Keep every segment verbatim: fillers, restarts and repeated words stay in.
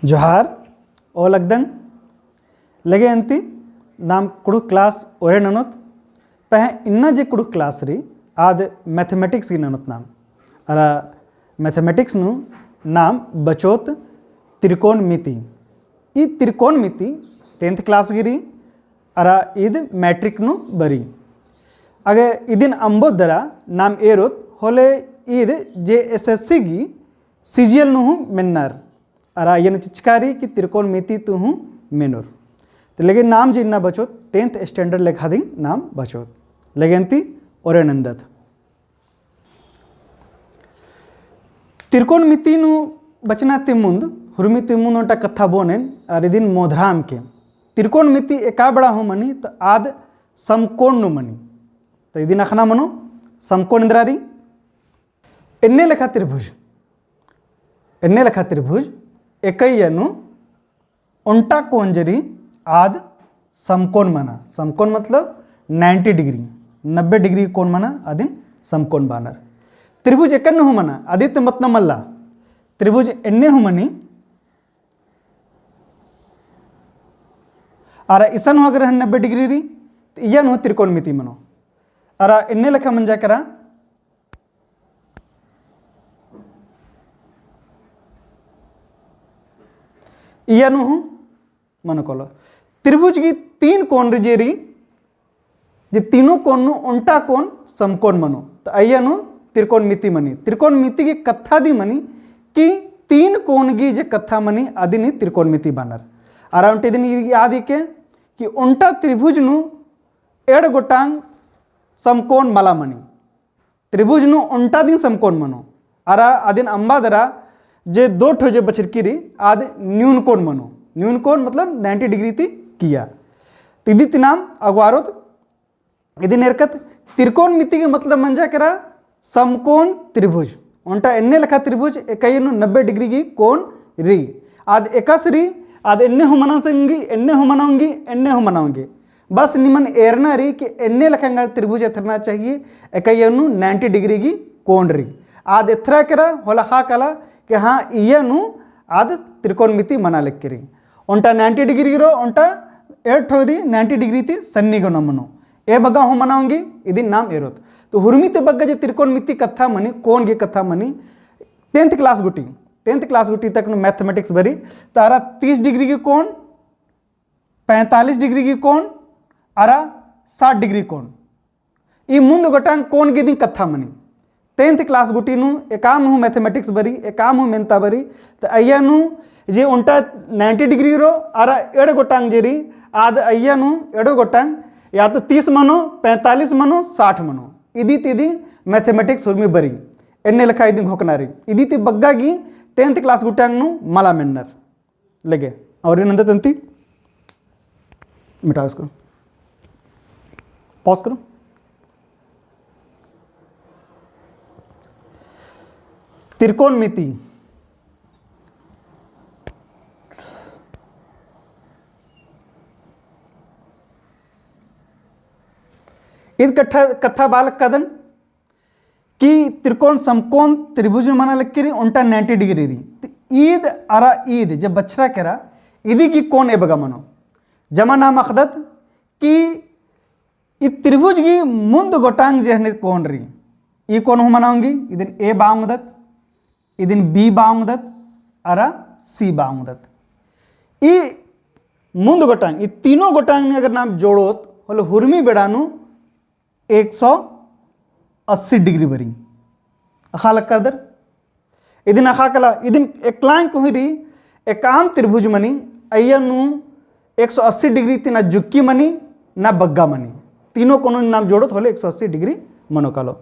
जोहार, ओलगदन। लगे अन्ती नाम कुँड़ुख़ class ओरे ननोत। पहें इन्ना जे कुँड़ुख़ class रई, आद mathematics गही ननोत नाम। अरा mathematics नू नाम बचोत त्रिकोणमिति। ई त्रिकोणमिति tenth class गही रई, अरा ईद matric नू बरई। अगे इदिन अम्बोत दरा नाम एरोत होले ईद JSSC गही CGL नू हूँ मेन्नर। अरा अइय्या नू चिचका रई कि त्रिकोणमिति ती हूँ मेनोर। तो लेकिन नाम जे इन्ना बचोत, tenth standard लेखा दिम नाम बचोत। लेकिन ती ओरे नन्दत। त्रिकोणमिति नू बचना ती मुन्द, हुर्मी ती मुन्द ओन्टा कत्था बओन एन, अरा इदिन मोधराम के। त्रिकोणमिति एका बेड़ा हूँ मनी, तो आद समकोण नू मनी। तो इदिन अख़ना मनो, समकोण एन्दरा रई? एन्ने लेखा त्रिभुज, एन्ने लेखा त्रिभुज एकइय्या नू ओन्टा कोण जे रई आद समकोण मना। समकोण मतलब ninety degree, नब्बे degree कोण मना, अदिन समकोण बअनर। त्रिभुज एकन हूँ मना, अदी ती मतलब मल्ला। त्रिभुज एन्ने हूँ मनी, अरा इसन हूँ अगर नब्बे degree रई, तो इय्या नू हूँ त्रिकोणमिति मनो। अरा एन्ने लेखा मंजा केरा, इय्या नू हूँ मनो कालो। त्रिभुज गही तीन कोण रई जे रई, जे तीनों कोण नू ओन्टा कोण समकोण मनो, तो अइय्या नू त्रिकोणमिति मनी। त्रिकोणमिति गही कत्था दिम मनी कि तीन कोण गही जे कत्था मनी, अदिन ही त्रिकोणमिति बअनर। अरा ओन्टे इदिन याद हिके कि ओन्टा त्रिभुज नू एंड़ गोटांग समकोण मला मनी। त्रिभुज नू ओन्टा दिम समकोण मनो। अरा अदिन अम्बा दरा जे दो ठो जे बछरकी रई, आद न्यून कोण मनो। न्यून कोण मतलब ninety degree ती किय्या। तो इदी ती नाम अगवारोत। इदिन एरकत त्रिकोणमिति गही मतलब मंजा केरा समकोण त्रिभुज। ओन्टा एन्ने लेखा त्रिभुज एकइय्या नू नब्बे degree गही कोण रई। आद एकासे रई, आद एन्ने हूँ मना ओंगी, एन्ने हूँ मना ओंगी, एन्ने हूँ मना ओंगी। बस निमन एरना रई कि एन्ने लेखा एंगा त्रिभुज एथरना चाहिए, एकइय्या नू ninety degree गही कोण रई। आद एथरा केरा होले अख़ा काला कि हाँ, इय्या नू आद त्रिकोणमिति मना लगी रई। ओन्टा ninety degree रओ, ओन्टा एंड़ ठो रई ninety degree ती सन्नी गो नमनो। ए बग्गा हूँ मना ओंगी, इदिन नाम एरोत। तो हुर्मी ती बग्गा जे त्रिकोणमिति कत्था मनी, कोण गही कत्था मनी, tenth class गूटी, tenth class गूटी तक नू mathematics बरई, तो अरा तीस degree गही कोण, पैंतालीस degree गही कोण, अरा साठ degree कोण। ई मुन्द गोटांग कोण गही दिम कत्था मनी। Tenth class गूटी नू एकाम हूँ mathematics बरई, एकाम हूँ मेन्ता बरई, तो अइय्या नू जे ओन्टा ninety degree रओ, अरा एंड़ गोटांग जे रई, आद अइय्या नू एंड़ गोटांग, या तो तीस मनो, पैंतालीस मनो, साठ मनो। इदी ती दिम mathematics हुर्मी बरई। एन्ने लेखा इदिन घोखना रई। इदी ती बग्गा गही tenth class गूटांग नू मला मेन्नर। लगे। और ये नंदत अन्ती? मिटाओ इसको। Pause करो। त्रिकोणमिति। ईद कत्था, कत्था बआ लगदन कि त्रिकोण समकोण त्रिभुज मना लगी रई, ओन्टा ninety degree रई। तो ईद अरा ईद जे बछरा केरा, इदी गही कोण ए बग्गा मनो। जमा नाम अख़दत कि ई त्रिभुज गही मुन्द गोटांग जे हने कोण रई, ई कोण हूँ मना ओंगी, इदिन A बआ ओंगदत, इदिन B बआ ओंगदत, अरा C बआ ओंगदत। ई मुन्द गोटांग, ई तीनों गोटांग ने अगर नाम जोड़ोत, होले हुर्मी बेड़ा नू एक सौ अस्सी degree बरई। अख़ा लगदर? इदिन अख़ा काला, इदिन एकलांग कोही रई, एकाम त्रिभुज मनी, अइय्या नू एक सौ अस्सी degree ती ना जुक्की मनी, ना बग्गा मनी। तीनों कोणों नाम जोड़ोत होले एक सौ अस्सी degree मनो कालो।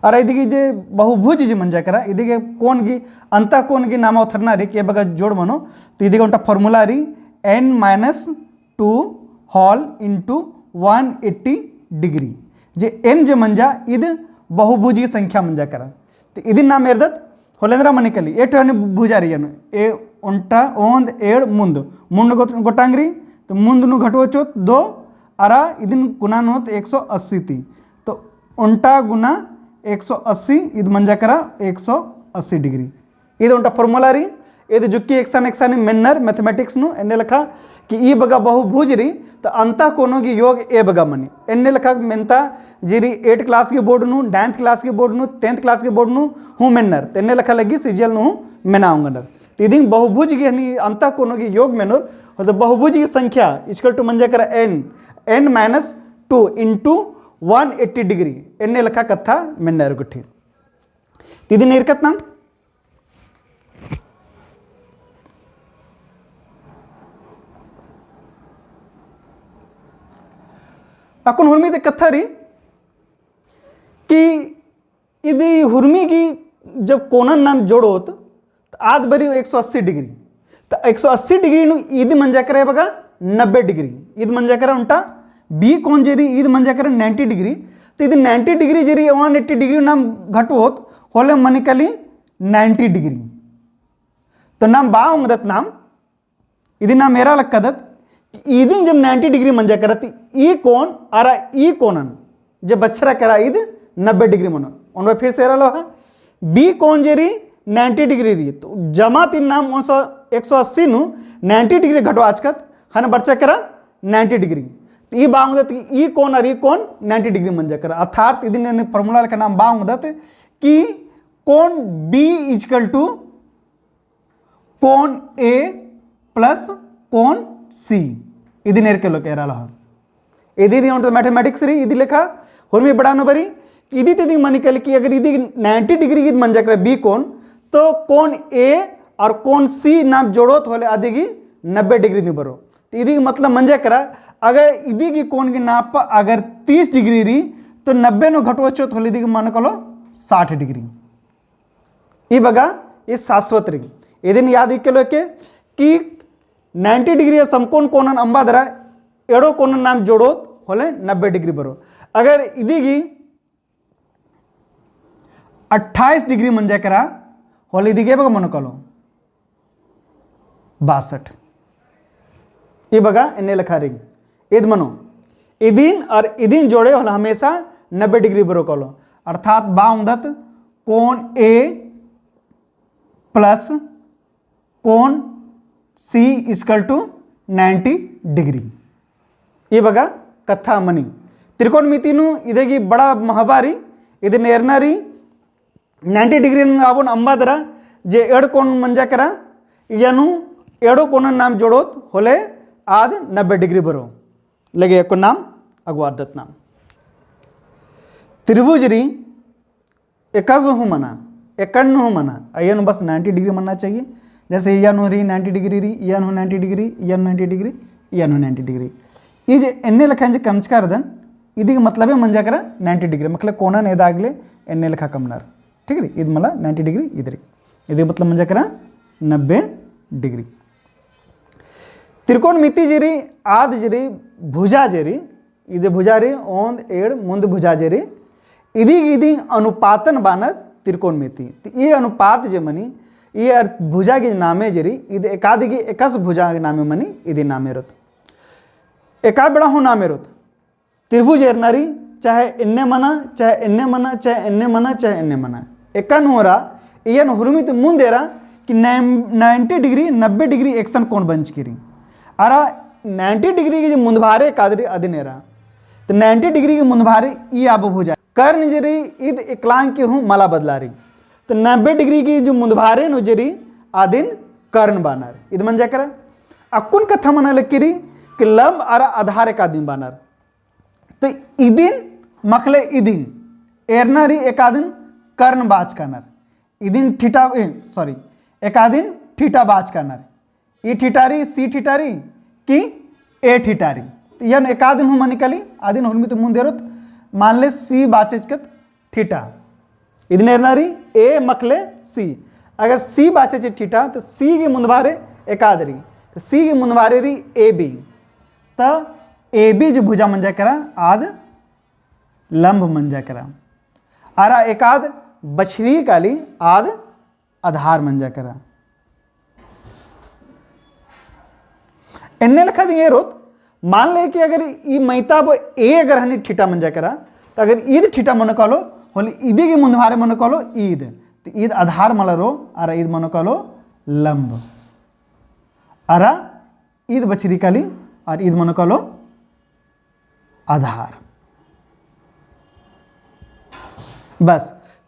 अरा इदी गही जे बहुभुज जे मंजा केरा, इदी गही कोण गही, अन्ता कोण गही नाम ओथरना रई कि ए बग्गा जोड़ मनो, तो इदी गही ओन्टा formula रई, n minus two whole into one eighty degree। जे n जे मंजा, ईद बहुभुज गही संख्या मंजा केरा। तो इदिन नाम एरदत, होले एन्दरा मनी काली, ए ठो हने भुजा रई, ए ओन्टा, ओन्द, एंड़, मुन्द। मुन्द गोट-, गोटांग रई, तो मुन्द नू घटओ चिओत दो, अरा इदिन गुना ननोत एक सौ अस्सी ती। तो ओन्टा गुना एक सौ अस्सी, ईद मंजा केरा एक सौ अस्सी degree। ईद ओन्टा formula रई, एदे जुक्की एकसन एकसन मेन्नर mathematics नू, एन्ने लेखा कि ई बग्गे बहुभुज रई, त अंतः कोनों गही योग ए बग्गे मनी। एन्ने लेखा मेन्ता जे रई eight class गही board नू, ninth class गही board नू, tenth class गही board नू हूँ मेन्नर। त एन्ने लेखा लग्गी CGL नू हूँ मेना ओंगनर। त इदिन बहुभुज गही हनी अंतः कोनों गही योग मेनोर, होले तो बहुभुज गही संख्या equal to मंजा केरा n, n minus two into one eighty degree, एन्ने लेखा कत्था मेन्नर गुट्ठी। त इदिन एरकत नाम अक्कुन हुरमी ती कत्था रई कि इदी हुरमी गही जब कोनन नाम जोड़ोत, त आद बरी एक सौ अस्सी degree। त एक सौ अस्सी degree नू ईद मंजा केरा बग्गे नब्बे degree। ईद मंजा केरा ओन्टा B कोन जे रई, ईद मंजा केरा ninety degree। त ईद ninety degree जे रई, one eighty degree नाम घटोत, होले मनी काली ninety degree। तो नाम बआ ओंगदत नाम, इदी नाम एरा लक्कदत कि इदिन जब ninety degree मंजा केरा, त ई कोन अरा ई कोनन जे बछरा केरा, ईद नब्बे degree मनो। ओन बार फिर से एरा लहा, B कोन जे रई ninety degree रई, तो जमा तीन नाम ओन सौ, एक सौ अस्सी नू ninety degree घटोआचकत, ख़ने बरचा केरा ninety degree। तो ई बआ ओंगदत कि ई कोन अरा ई कोन ninety degree मंजा केरा। अर्थात इदिन एन्ने formula लेखा नाम बआ ओंगदत कि कोन B equal to कोन A plus कोन C। इदिन एरके लोके एरा लहा। इदी रई ओन्टा mathematics रई, इदी लेखा हुरमी बड़ा नू बरी, इदी ती इदी मनी काली कि अगर इदी ninety degree ईद मंजा केरा B कोन, तो कोन A और कोन C नाम जोड़ोत होले अदी गही नब्बे degree ती बरो। तो इदी मतलब मंजा केरा, अगर इदी गही कोन गही नाप अगर तीस degree रई, तो नब्बे नू घटोचोत होले इदी गही मनो कालो साठ degree। ई बग्गे ई शाश्वत रई। इदिन याद इक्के लोके कि ninety degree अब समकोन कोनन अम्बा दरा, एंड़ो कोनन नाम जोड़ोत होले नब्बे degree बरो। अगर इदी गही अट्ठाईस degree मंजा केरा होले इदी गही बग्गे मनो कालो बासठ। ई बग्गे एन्ने लेखा रई। ईद मनो, इदिन और इदिन जोड़े होले हमेशा नब्बे degree बरो कालो। अर्थात बआ ओंगदत कोन A plus कोन C equal to ninety degree। ई बग्गे कत्था मनी। त्रिकोणमिति नू इदी गही बड़ा महबा रई, इदिन एरना रई। ninety degree नू आबोन अम्बा दरा जे एंड़ कोन मंजा केरा, इय्या नू एंड़ो कोनन नाम जोड़ोत होले आद नब्बे degree बरो। लगे अक्कुन नाम अगुवारदत नाम। त्रिभुज रई एकासे हूँ मना, एकासे हूँ मना, इय्या नू बस ninety degree मनना चाहिए। जैसे इय्या नू रई ninety degree रई, इय्या नू ninety degree, इय्या नू ninety degree, इय्या नू ninety degree। ई जे एन्ने लेखा जे कमचका रअदन, इदी गही मतलबे मंजा केरा ninety degree, मतलब कोनन एदागले एन्ने लेखा कमनर। ठीक रई, ईद मला ninety degree ईद रई। इदी गही मतलब मंजा केरा नब्बे degree। त्रिकोणमिति जे रई, आद जे रई, भुजा जे रई, इदी भुजा रई, ओन्द, एंड़, मुन्द भुजा जे रई, इदी गही इदी अनुपातन बअनर त्रिकोणमिति। तो ई अनुपात जे मनी, ई अर भुजा गही नामे जे रई, इदी एकादी गही एकासे भुजा गही नामे मनी, इदी नामे रओत। एका बेड़ा हूँ नामे रओत। त्रिभुज एरना रई, चाहे एन्ने मना, चाहे एन्ने मना, चाहे एन्ने मना, चाहे एन्ने मना। एकासे हूँ एरा, इय्या नू हुरमी ती मुन्द एरा कि नाइन-, ninety degree, नब्बे degree एकसन कोन बंचकी रई। अरा ninety degree गही जे मुन्दभारे एकाद रई अदिन एरा। तो ninety degree गही मुन्दभारे ई आबो भुजा। कर्ण जे रई ईद एकलांग की हूँ मला बदला रई। तो नब्बे degree गही जे मुन्दभारे नू जे रई अदिन कर्ण बअनर। ईद मंजा केरा। अक्कुन कत्था मना लगी रई कि लम्ब अरा आधार एकादिन बअनर। तो इदिन मखले इदिन एरना रई एकादिन कर्ण बाचकानर। इदिन theta, ए, sorry, एकादिन theta बाचकानर। ई theta रई, C theta रई कि A theta रई। तो इय्या नू एकादिन हूँ मनी काली, आदिन हुरमी ती मुन्द एरोत, मान ले C बाचेचकत theta। इदिन एरना रई A मखले C। अगर C बाचेचे theta, तो C गही मुन्दभारे एकाद रई। तो C गही मुन्दभारे रई AB। तो AB जे भुजा मंजा केरा, आद लम्ब मंजा केरा। अरा एकाद बछरी काली, आद आधार मंजा केरा। एन्ने लेखा दिम एरोत, मान ले कि अगर ई मइय्याँ बो A अगर हनी theta मंजा केरा, तो अगर ईद theta मनो कालो, होले इदी गही मुन्दभारे मनो कालो ईद, तो ईद आधार मला रओ, अरा ईद मनो कालो लंब। अरा ईद बछरी काली, अरा ईद मनो कालो आधार। बस,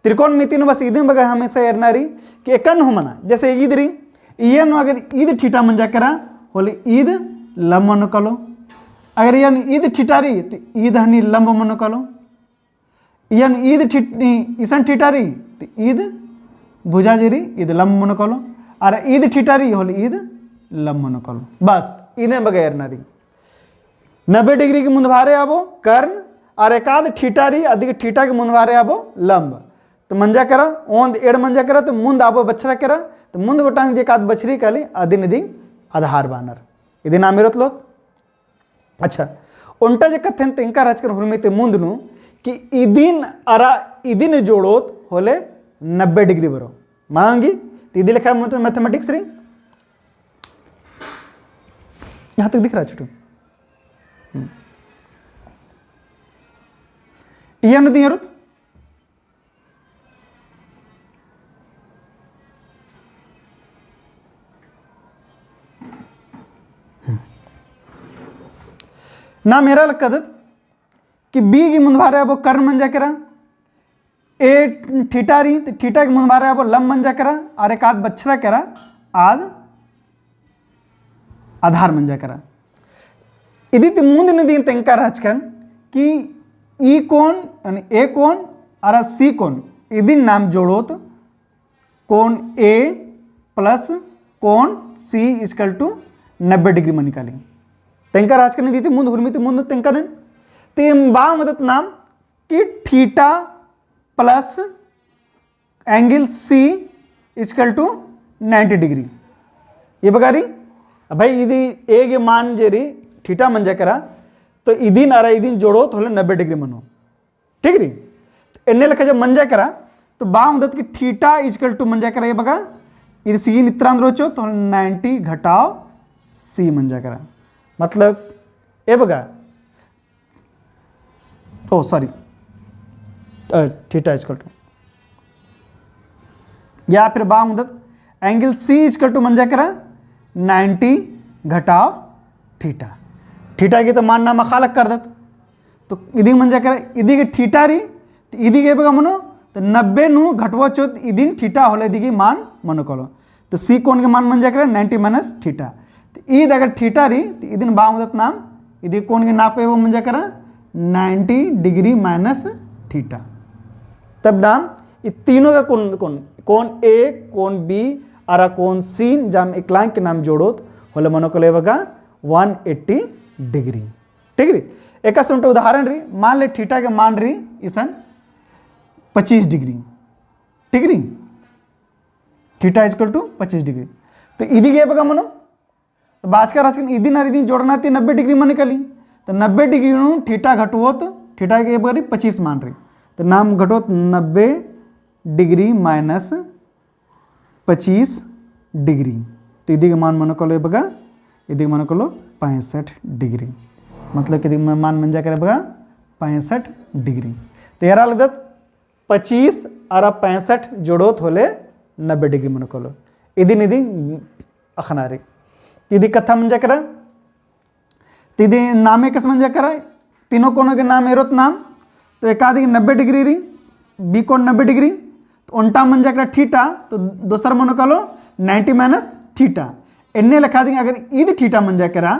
त्रिकोणमिति नू बस इदिन बग्गे हमेशा एरना रई कि एकन हूँ मना, जैसे ईद रई, इय्या नू अगर ईद theta मंजा केरा, होले ईद लंब मनो कालो। अगर इय्या नू ईद theta रई, तो ईद हनी लंब मनो कालो। इय्या नू ईद theta, इसन theta रई, तो ईद भुजा जे रई, ईद लंब मनो कालो। अरा ईद theta रई, होले ईद लंब मनो कालो। बस, इदिन बग्गे एरना रई। नब्बे degree के मुन्दभारे आबो कर्ण, अरा एकाद theta रई, अदिगे theta के मुन्दभारे आबो लंब। तो मंजा केरा, ओन्द एंड़ मंजा केरा, तो मुन्द आबो बछरा केरा, तो मुन्द गोटांग जे एकाद बछरी काली, अदिन इदिन आधार बअनर। इदिन नाम एरोत लोत। अच्छा, ओन्टा जे कत्थन तेंका रहचकन हुरमी ती मुन्द नू कि इदिन अरा इदिन जोड़ोत होले नब्बे degree बरो। मना ओंगी? तो इदी लेखा मतलब mathematics रई। यहाँ तक दिख रहा है छोटू? हम्म। इय्या नू इदिन एरोत? हम्म। नाम एरा लक्कादत कि B के मुन्दभारे आबो कर्ण मंजा केरा, A theta रई, तो theta के मुन्दभारे आबो लंब मंजा केरा, अरा एकाद बछरा केरा, आद आधार मंजा केरा। इदी ती मुन्द नू इदिन तेंका रहचकन कि ई कोण, यानी A कोण अरा C कोण, इदिन नाम जोड़ोत कोण A plus कोण C equal to नब्बे degree मनी काली। तेंका रहचकन इदी ती मुन्द, हुरमी ती मुन्द तेंका नन। ते बा ओंगदत नाम कि theta plus angle C equal to ninety degree। ये बग्गे रई, अब भाई इदी A गे मान जे रई theta मंजा केरा, तो इदिन अरा इदिन जोड़ोत होले नब्बे degree मनो। ठीक रई? एन्ने लेखा जब मंजा केरा, तो बा ओंगदत कि theta equal to मंजा केरा ये बग्गे, इदी C इतरा रोचो, तो ninety घटाव C मंजा केरा। मतलब, ये बग्गे, ओ sorry, अ, theta equal to, या फिर बा ओंगदत angle C equal to मंजा केरा ninety घटाव theta। Theta गे तो मान नाम अख़ा लक्कादत। तो इदी गे मंजा केरा, इदी गे theta रई, तो इदी गे बग्गे मनो, तो नब्बे नू घटवा चोत इदिन theta होले इदी गे मान मनो कालो। तो C कोण गे मान मंजा केरा ninety minus theta। तो ईद अगर theta रई, तो इदिन बा ओंगदत नाम, इदी कोण गे नाप एबो मंजा केरा ninety degree minus theta। तब नाम ई तीनों का कोण, कोण, कोण A, कोण B, अरा कोण C, जाम एकलांग के नाम जोड़ोत, होले मनो कालो बग्गे one eighty degree। ठीक रई? एकासे ओन्टा उदाहरण रई, मान ले theta के मान रई इसन पच्चीस degree। ठीक रई? Theta equal to पच्चीस degree। तो इदी गे बग्गे मनो, तो बाचका रहचकन इदिन अरा इदिन जोड़ना ती नब्बे degree मनी काली। तो नब्बे degree नू theta घटोत, theta गे बग्गे रई पच्चीस मान रई। तो नाम घटोत नब्बे degree minus पच्चीस degree। तो इदी गे मान मनो कालो बग्गे, इदी गे मनो कालो पैंसठ degree। मतलब कि इदी गे मान मंजा केरा बग्गे पैंसठ degree। तो एरा लगदत पच्चीस अरा पैंसठ जोड़ोत होले नब्बे degree मनो कालो। इदिन इदी अख़ना रई। तो इदी कत्था मंजा केरा, तो इदी नाम एकासे मंजा केरा, तीनों कोणों के नाम एरोत नाम, तो एकादी नब्बे degree रई, B कोण नब्बे degree, तो ओन्टा मंजा केरा theta, तो दोसर मनो कालो ninety minus theta। एन्ने लेखा दी अगर ईद theta मंजा केरा,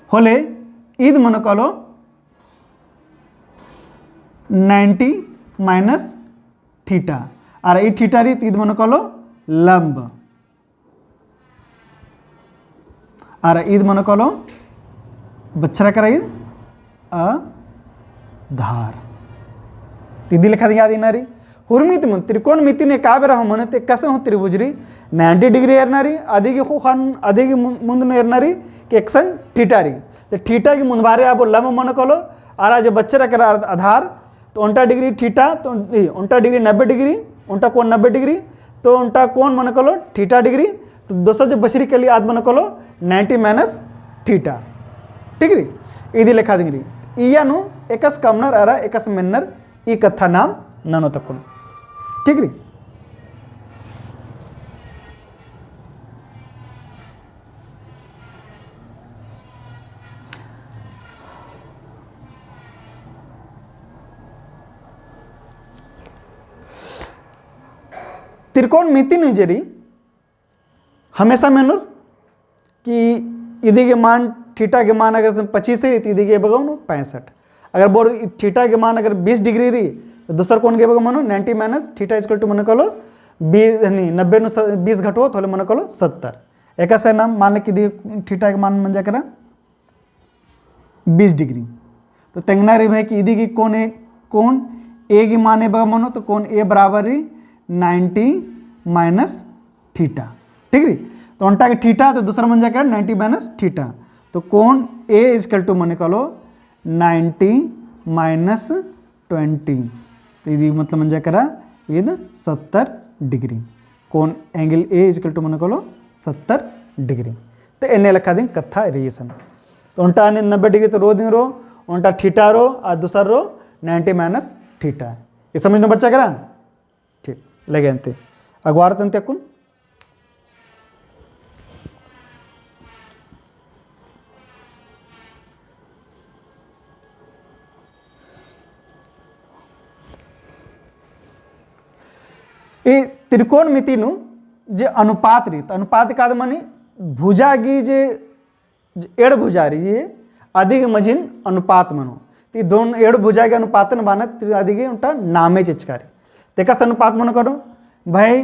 होले ईद मनो कालो ninety minus theta। अरा ई theta रई तो ईद मनो कालो लंब। अरा ईद मनो कालो बछरा केरा ईद आधार। तो इदी लेखा दिया दिना रई। हुरमित मुन त्रिकोणमिति नू एका बेरा हूँ मनो तो एकासे हूँ त्रिभुज रई ninety degree एरना रई, अदी गे ख़ोख़ा, अदी गे मुन-, मुन्द नू एरना रई कि एकसन theta रई। तो theta गे मुन्दभारे आबो लंब मनो कालो, अरा जे बछरा केरा आधार, तो ओन्टा degree theta, तो ई, ओन्टा degree नब्बे degree, ओन्टा कोण नब्बे degree, तो ओन्टा कोण मनो कालो theta degree, तो दोसर जे बछरी काली आद मनो कालो ninety minus theta। ठीक रई? इदी लेखा दिम रई। इया नू एकस कमनर अरा एकस मेनर ई कत्था नाम ननोत अक्कुन। ठीक रई? त्रिकोणमिति नू जे रई हमेशा मेनोर कि इदी गे मान, theta गे मान अगर से पच्चीस रई, तो इदी गे बग्गे मनो पैंसठ। अगर बोर theta गे मान अगर बीस degree रई, तो दूसर कोण गे बग्गे मनो ninety minus theta is equal to मने कालो बीस, यानी नब्बे नू स-, बीस घटो, तो होले मने कालो सत्तर। एकासे नाम मान ले कि इदी theta गे मान मंजा केरा बीस degree। तो तेंगना रई भाई कि इदी गे कोण A, कोण A गे मान बग्गे मनो, तो कोण A बराबर रई ninety minus theta। ठीक रई? तो ओन्टा गे theta, तो दूसर मंजा केरा ninety minus theta। तो कोण A is equal to मने कालो ninety minus twenty। तो इदी मतलब मंजा केरा ईद सत्तर degree। कोण angle A is equal to मने कालो सत्तर degree। तो एन्ने लेखा दिम कत्था रई इसन। तो ओन्टा अन्ने नब्बे degree तो रओ दिम रओ, ओन्टा theta रओ, आ दूसर रओ ninety minus theta। ये समझ नू बरचा केरा? ठीक, लगे अन्ते। अगवारत अन्ते अक्कुन। ई त्रिकोणमिति नू जे अनुपात रई, तो अनुपात एकाद मनी भुजा गही जे एंड़ भुजा रई, अदी गही मझिन अनुपात मनो। ती दोन एंड़ भुजा गही अनुपातन बानत, ती अदी गही ओन्टा नामे चिचका रई। तेकस अनुपात मनो करो भाई,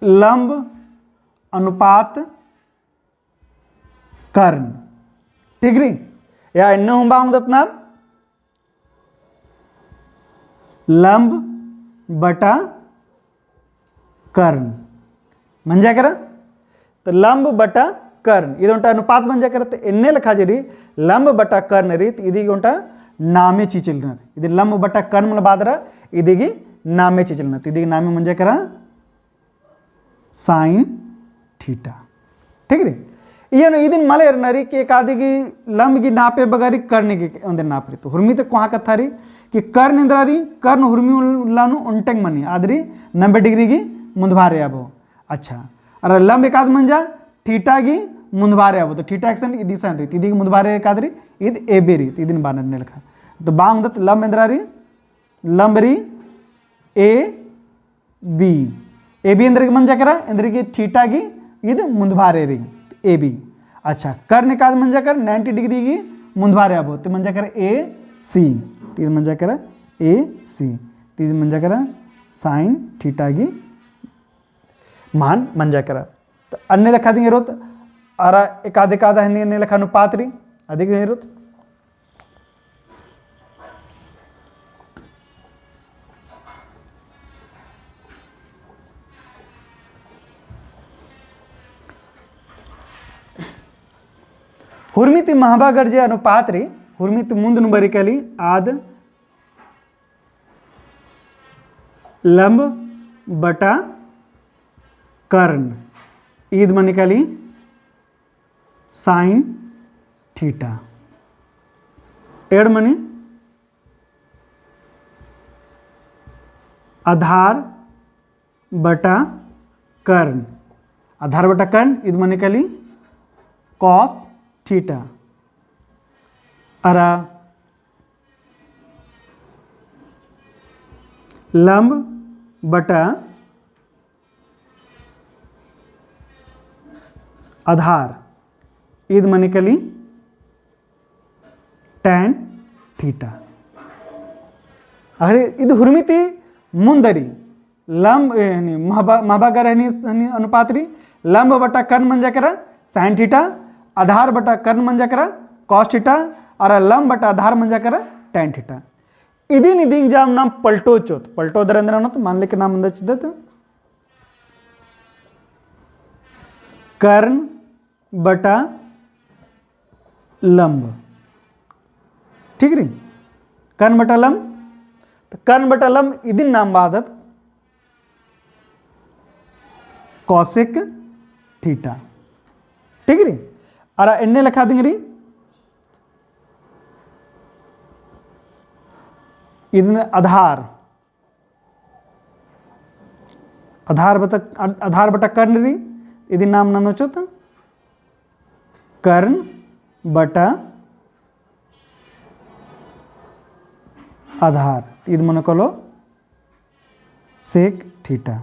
लंब अनुपात कर्ण। ठीक रई? या एन्ने हूँ बआ ओंगदत नाम लंब बटा कर्ण। मंजा केरा? तो लंब बटा कर्ण, इद ओन्टा अनुपात मंजा केरा, तो एन्ने लेखा जे रई, लंब बटा कर्ण रई, तो इदी गे ओन्टा नामे चिचलनर। इदी लंब बटा कर्ण मल बआ दरा, इदी गे नामे चिचलनर। तो इदी गे नामे मंजा केरा, sine theta। ठीक रई? इयन इदिन मल एरना रई कि एकादी गही लंब गही नापे बग्गे रई, कर्ण गही ओन्दे नाप रई। तो हुरमी ती कोहाँ कत्था रई कि कर्ण एन्दरा रई, कर्ण हुरमी उल्ला नू ओन्टेंग मनी, आद रई नब्बे degree गही मुन्दभारे आबो। अच्छा, अरा लंब एकाद मंजा theta गही मुन्दभारे आबो। तो theta एकसन इदिसन रई, तो इदी गही मुन्दभारे एकाद रई, इद A B रई, तो इदिन बानर एन्ने लेखा। तो बआ ओंगदत लंब एन्दरा रई, लंब रई A B। A B एन्दरा गे मंजा केरा, एन्दरा गे theta गही इद मुन्दभारे रई, A B। अच्छा, कर्ण एकाद मंजा केरा, ninety degree गही मुन्दभारे आबो, तो मंजा केरा A C। तो इद मंजा केरा A C। तो इद मंजा केरा sine theta गही मान मंजा केरा। तो अन्ने लेखा दिम एरोत, अरा एकाद एकाद हनी अन्ने लेखा अनुपात रई, अदी गे एरोत। हुरमी ती महबा गर जे अनुपात रई, हुरमी ती मुन्द नू बरई काली आद लंब बटा कर्ण, ईद मनी काली sine theta। एंड़ मनी आधार बटा कर्ण, आधार बटा कर्ण, ईद मनी काली cos theta। अरा लंब बटा आधार, ईद मनी काली tan theta। अरे, ईद हुरमी ती मुन्द रई, लंब, ए, हनी, महबा, महबा गर हनी, हनी अनुपात रई, लंब बटा कर्ण मंजा केरा sine theta, आधार बटा कर्ण मंजा केरा cos theta, अरा लंब बटा आधार मंजा केरा tan theta। इदिन इदिन जाम नाम पलटो चिओत, पलटो दरा एन्दरा ननोत, मान ले कि नाम एन्दरा चिदत, कर्ण बटा लंब। ठीक रई? कर्ण बटा लंब। तो कर्ण बटा लंब इदिन नाम बअदत cosec theta। ठीक रई? अरा एन्ने लेखा दिम रई, इदिन आधार, आधार बटा, आधार बटा कर्ण रई, इदिन नाम ननोत कर्ण बटा आधार, ईद मनो कालो sec theta।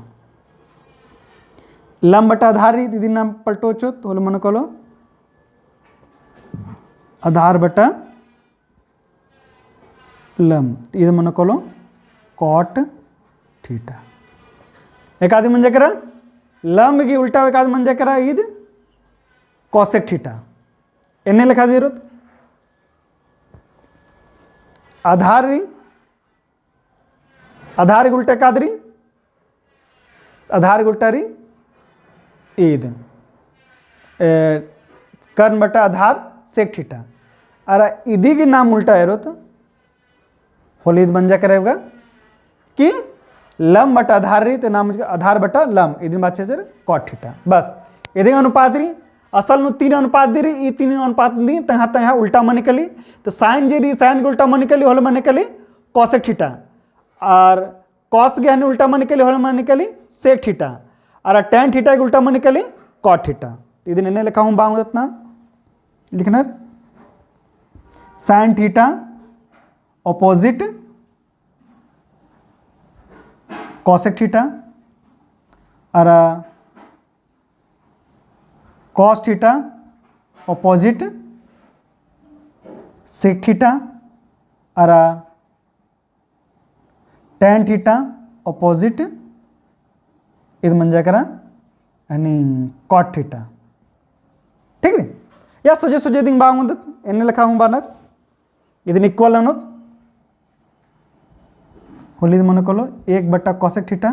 लंब बटा आधार रई, इदिन नाम पलटोचोत, होले मनो कालो आधार बटा लंब, इद मनो कालो cot theta। एकादी मंजा केरा, लंब गही उल्टा एकादी मंजा केरा, इद cosec theta। एन्ने लेखा दिरोत। आधार रई, आधार गही उल्टा एकाद रई, आधार गही उल्टा रई ईद, ए, कर्ण बटा आधार sec theta। अरा इदी गही नाम उल्टा एरोत, होले ईद मंजा केरा एवगा कि लंब बटा आधार रई, ते नाम आधार बटा लंब, इदिन बाचर cot theta। बस, इदी अनुपात रई, असल नू तीन अनुपात दिरी, ई तीन अनुपात दी, तंग्है तंग्है उल्टा मनी कली, तो sine जे रई, sine गही उल्टा मनी कली, होले मनी कली cosec theta। अरा cos गही हने उल्टा मनी कली, होले मनी कली sec theta। अरा tan theta गही उल्टा मनी कली cot theta। तो इदिन एन्ने लेखा हूँ बांग दतना लिखनर, sine theta opposite cosec theta, अरा cos theta opposite sec theta, अरा tan theta opposite इद मंजा केरा यानी cot theta। ठीक रई? या सोझे सोझे दिम बांग उन्दत, एन्ने लेखा हूँ बानर। इदिन equal ननोत, होले इद मनो कालो एक बटा cosec theta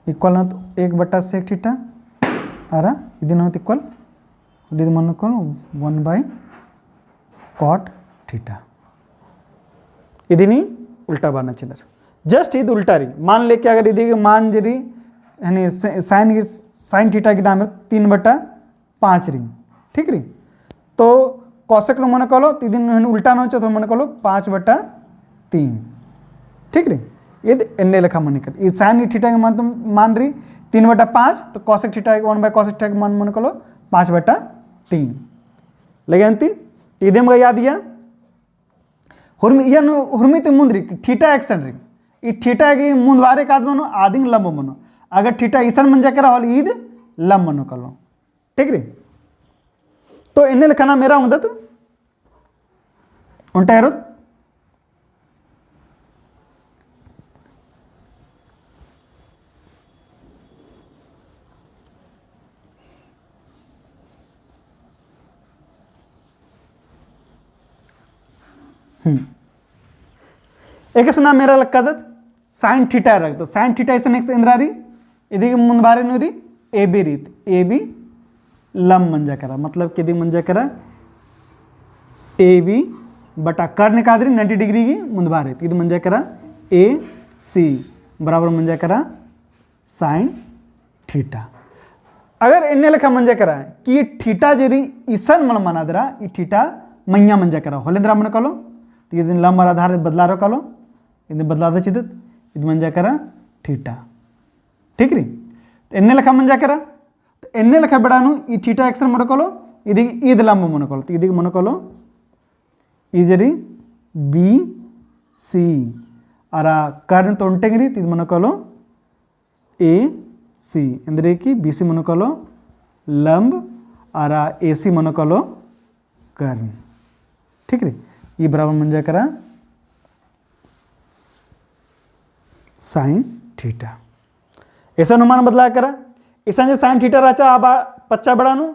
equal ननोत एक बटा sec theta, अरा इदिन ननोत equal, होले इद मनो कालो one by cot theta। इदिन उल्टा बाना चिनर, just इद उल्टा रई। मान ले कि अगर इदी मान जे रई, यानी sine, sine theta गही नाम तीन बटा पाँच रई, ठीक रई। तो cosec नू मनो कालो, तो इदिन उल्टा ननोत, तो मनो कालो पाँच बटा तीन, ठीक रई। इद एन्ने लेखा मनी कली, इद sine theta गही मान, तो मान रई तीन बटा पाँच, तो cosec theta गही one by cosec theta गही मान मनो कालो पाँच बटा तीन। लगे अन्ती, इदिम गा याद इया, हुरमी, इयन हुरमी ती मुन्द रई, theta एकसन रई। ई theta गही मुन्द बारे एकाद मनो, आदिन लंब मनो। अगर theta इसन मंजा केरा होले ईद लंब मनो कालो। ठीक रई? तो एन्ने लेखा नाम एरा उन्दत, ओन्टा एरोत। हम्म। एकसन नाम एरा लक्कादत, sine theta रअदत। Sine theta इसन एकसन एन्द्रा रई, इदी गही मुन्द बारे नू रई, AB रई, AB लंब मंजा केरा, मतलब कि इदी मंजा केरा AB बटा कर्ण एकाद रई ninety degree गही मुन्द बारे, तो इदी मंजा केरा AC बराबर मंजा केरा sine theta। अगर एन्ने लेखा मंजा केरा कि theta जे रई इसन मल मना दरा, ई theta मइय्याँ मंजा केरा, होले एन्द्रा मनो कालो, तो इदिन लंब अरा आधार बदलारओ कालो, इदिन बदलादत चिदत, इद मंजा केरा theta। ठीक रई? तो एन्ने लेखा मंजा केरा, तो एन्ने लेखा बेड़ा नू ई theta एकसन मनो कालो, इदी ईद लंब मनो कालो, तो इदी मनो कालो, ई जे रई BC, अरा कर्ण तो ओन्टेंग रई, तो इद मनो कालो AC, एन्देर कि BC मनो कालो लंब, अरा AC मनो कालो कर्ण। ठीक रई? ई बराबर मंजा केरा sine theta। इसन हूँ मान बदला केरा, इसन जे sine theta रहचा आ बा-, पच्चा बेड़ा नू,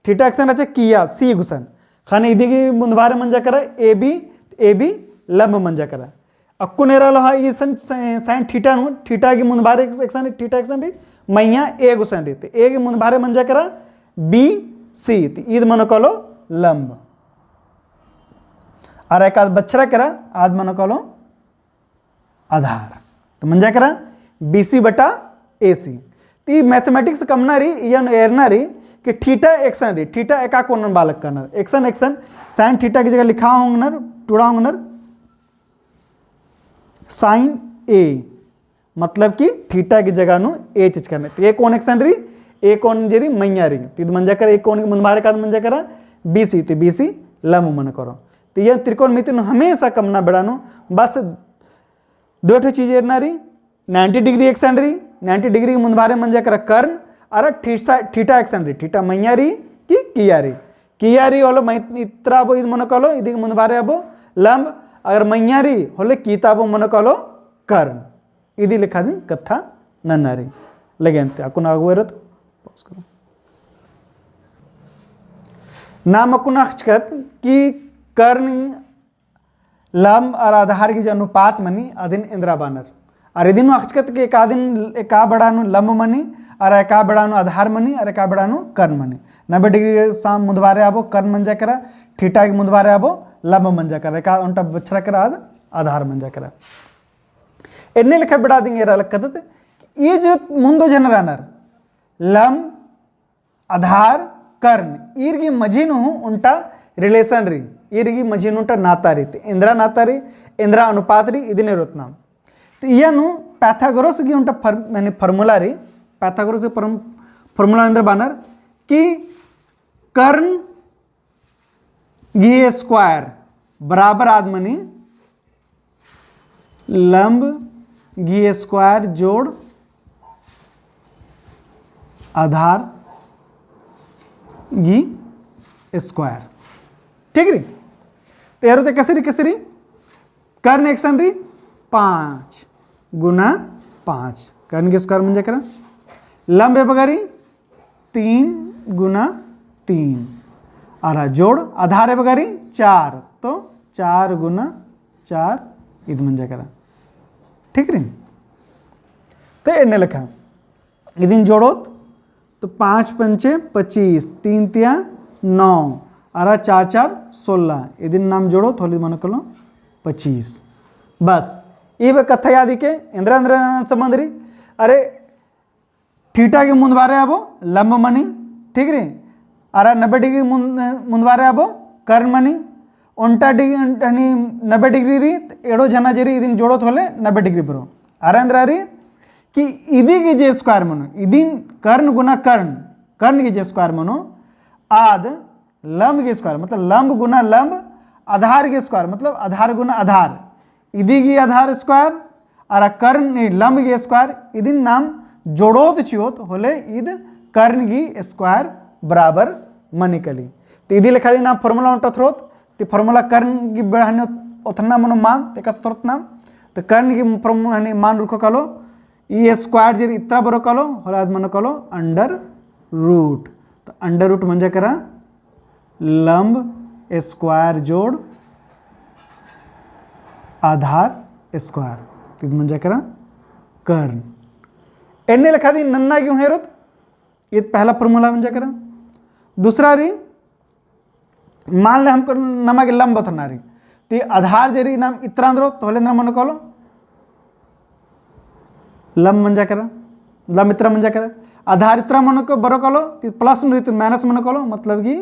theta एकसन रहचा किय्या, C गुसन। ख़ने इदी गही मुन्द बारे मंजा केरा AB, AB लंब मंजा केरा। अक्कुन एरा लोहा इसन sine theta नू, theta गही मुन्द बारे एकसन, theta एकसन रई, मइय्याँ A गुसन रई। तो A गही मुन्द बारे मंजा केरा BC, तो इद मनो कालो लंब। अरा एकाद बछरा केरा, आद मनो कालो आधार। तो मंजा केरा BC बटा AC। तो ई mathematics कमना रई, इयन एरना रई कि theta एकसन रई, theta एका कोणन बालक करनर। एकसन, एकसन sine theta गही जगह लिखा ओंगनर, टुड़ा ओंगनर sine A, मतलब कि theta गही जगह नू A चिचका रई। तो A कोण एकसन रई, A कोण जे रई मइय्याँ रई। तो इद मंजा केरा A कोण गही मुन्द बारे एकाद मंजा केरा BC, तो BC लंब मनो कालो। तो इयन त्रिकोणमिति नू हमेशा कमना बेड़ा नू बस दो ठो चीज एरना रई, ninety degree एकसन रई, ninety degree गही मुन्द बारे मंजा केरा कर्ण, अरा theta, theta एकसन रई, theta मइय्याँ रई कि किय्या रई? किय्या रई होले मइय्याँ इत्रा आबो, इद मनो कालो, इदिगे मुन्द बारे आबो लंब, अगर मइय्याँ रई होले किय्या ता आबो मनो कालो कर्ण। इदी लेखा दिम कत्था नन्ना रई। लगे अन्ते, अक्कुन आगू एरोत, pause करो। नाम अक्कुन अख़चकत कि कर्ण लंब अरा आधार गही जे अनुपात मनी, अदिन एन्दरा बानर। अरा इदिन अख़चकत कि एका दिन, एका बेड़ा नू लंब मनी, अरा एका बेड़ा नू आधार मनी, अरा एका बेड़ा नू कर्ण मनी। नब्बे degree साम मुन्द बारे आबो कर्ण मंजा केरा, theta गे मुन्द बारे आबो लंब मंजा केरा, एका ओन्टा बछरा केरा आद आधार मंजा केरा। एन्ने लेखा बेड़ा दिम एरा लक्कदत, ई जे मुन्दो झन रअनर, लंब, आधार, कर्ण, ईर गही मझी नू हूँ ओन्टा relation रई, ईर गही मझी नू ओन्टा नाता रई, ते एन्दरा नाता रई, एन्दरा अनुपात रई, इदिन एरोत नाम। ते इया नू पाइथागोरस गही ओन्टा फर-, माने formula रई, पाइथागोरस गही फॉर्म-, formula एन्दरा बानर कि कर्ण गही square बराबर आद मनी लंब गही square जोड़ आधार गही square। ठीक रई? तो एरोत एकसन रई, एकसन रई, कर्ण एकसन रई पाँच गुना पाँच, कर्ण गही square मंजा केरा। लंब एबगा रई तीन गुना तीन। अरा जोड़ आधार एबगा रई चार, तो चार गुना चार इद मंजा केरा। ठीक रई? तो एन्ने लेखा इदिन जोड़ोत, तो पाँच पंचे पच्चीस, तीन तिया नौ, अरा चार चार सोलह, इदिन नाम जोड़ोत होले मनो कालो पच्चीस। बस, ई बे कत्था याद हिके, एन्दरा एन्दरा संबंध रई। अरे, theta गे मुन्द बारे आबो लंब मनी, ठीक रई? अरा नब्बे degree मुन्द, मुन्द बारे आबो कर्ण मनी। ओन्टा डि-, हनी नब्बे degree रई, एड़ो झना जे रई इदिन जोड़ोत होले नब्बे degree बरो। अरा एन्दरा रई कि इदी गही जे square मनो, इदिन कर्ण गुना कर्ण, कर्ण गही जे square मनो, आद लंब गही square, मतलब लंब गुना लंब, आधार गही square, मतलब आधार गुना आधार, इदी गही आधार square, अरा कर्ण, ई लंब गही square, इदिन नाम जोड़ोत चिओत होले इद कर्ण गही square बराबर मनी कली। तो इदी लेखा दिम नाम formula ओन्टा ओथरोत, तो formula कर्ण गही बेड़ा हनी ओथरना मनो मान, तो एकासे ओथरोत नाम, तो कर्ण गही formula हनी मान उरखो कालो, ई square जे रई इत्रा बरो कालो, होले आद मनो कालो under root। तो under root मंजा केरा लंब square जोड़ आधार square। तो इद मंजा केरा कर्ण। एन्ने लेखा दिम नन्ना गे हूँ एरोत, इद पहला formula मंजा केरा। दूसरा रई, मान ले हमको नमा गे लंब ओथरना रई, तो ई आधार जे रई नाम इत्रा एन्दरो, तो होले एन्दरा मनो कालो लंब मंजा केरा, लंब इत्रा मंजा केरा। आधार इत्रा मनो कालो, बरो कालो, तो ई plus नू रई तो minus मनो कालो, मतलब कि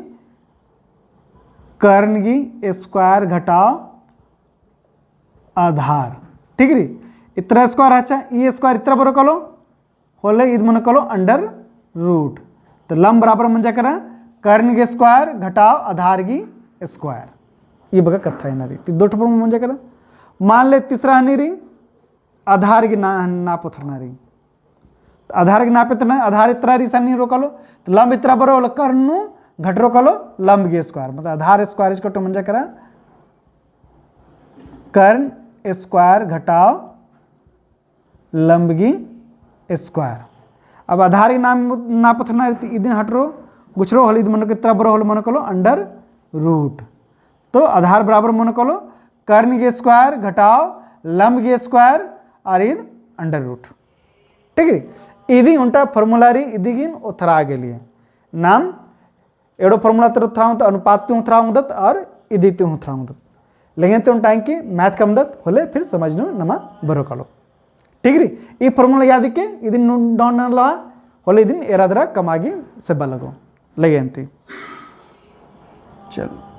कर्ण गही square घटाव आधार। ठीक रई, इत्रा square रहचा, ई square इत्रा बरो कालो, होले इद मनो कालो under root। तो लंब बराबर मंजा केरा कर्ण गही square घटाव आधार गही square। ई बग्गे कत्था एन्ने रई। तो दो ठो formula मंजा केरा। मान ले तीसरा हनी रई, आधार गही ना-, नाप ओथरना रई। तो आधार गही नाप ओथरना, आधार इत्रा रई इसन नीन बरो कालो, तो लंब इत्रा बरो होले कर्ण नू घटरो कालो लंब गही square। मतलब आधार square is equal to मंजा केरा कर्ण square घटाव लंब गही square। अब आधार गही नाम, नाप ओथरना रई तो इदिन हटरो, गुछरो होले इद मनो कालो इत्रा बरो होले मनो कालो under root। तो आधार बराबर मनो कालो कर्ण गही square घटाव लंब गही square अरा इद under root। ठीक रई? इदी ओन्टा formula रई, इदी गे ओथरा गे लिए। नाम एड़ो formula तर ओथरा ओंगदत, अनुपात ती ओथरा ओंगदत अरा इदी ती ओथरा ओंगदत। लेकिन ते ओन्टा एंकी math कमदत होले फिर समझ नू नमा बरो कालो। ठीक रई? ई formula याद हिके, इदिन नू-, नू-, नू लहा, होले इदिन एरा दरा कमआ गे सेब्बा लगो। लगे अन्ती। चलो।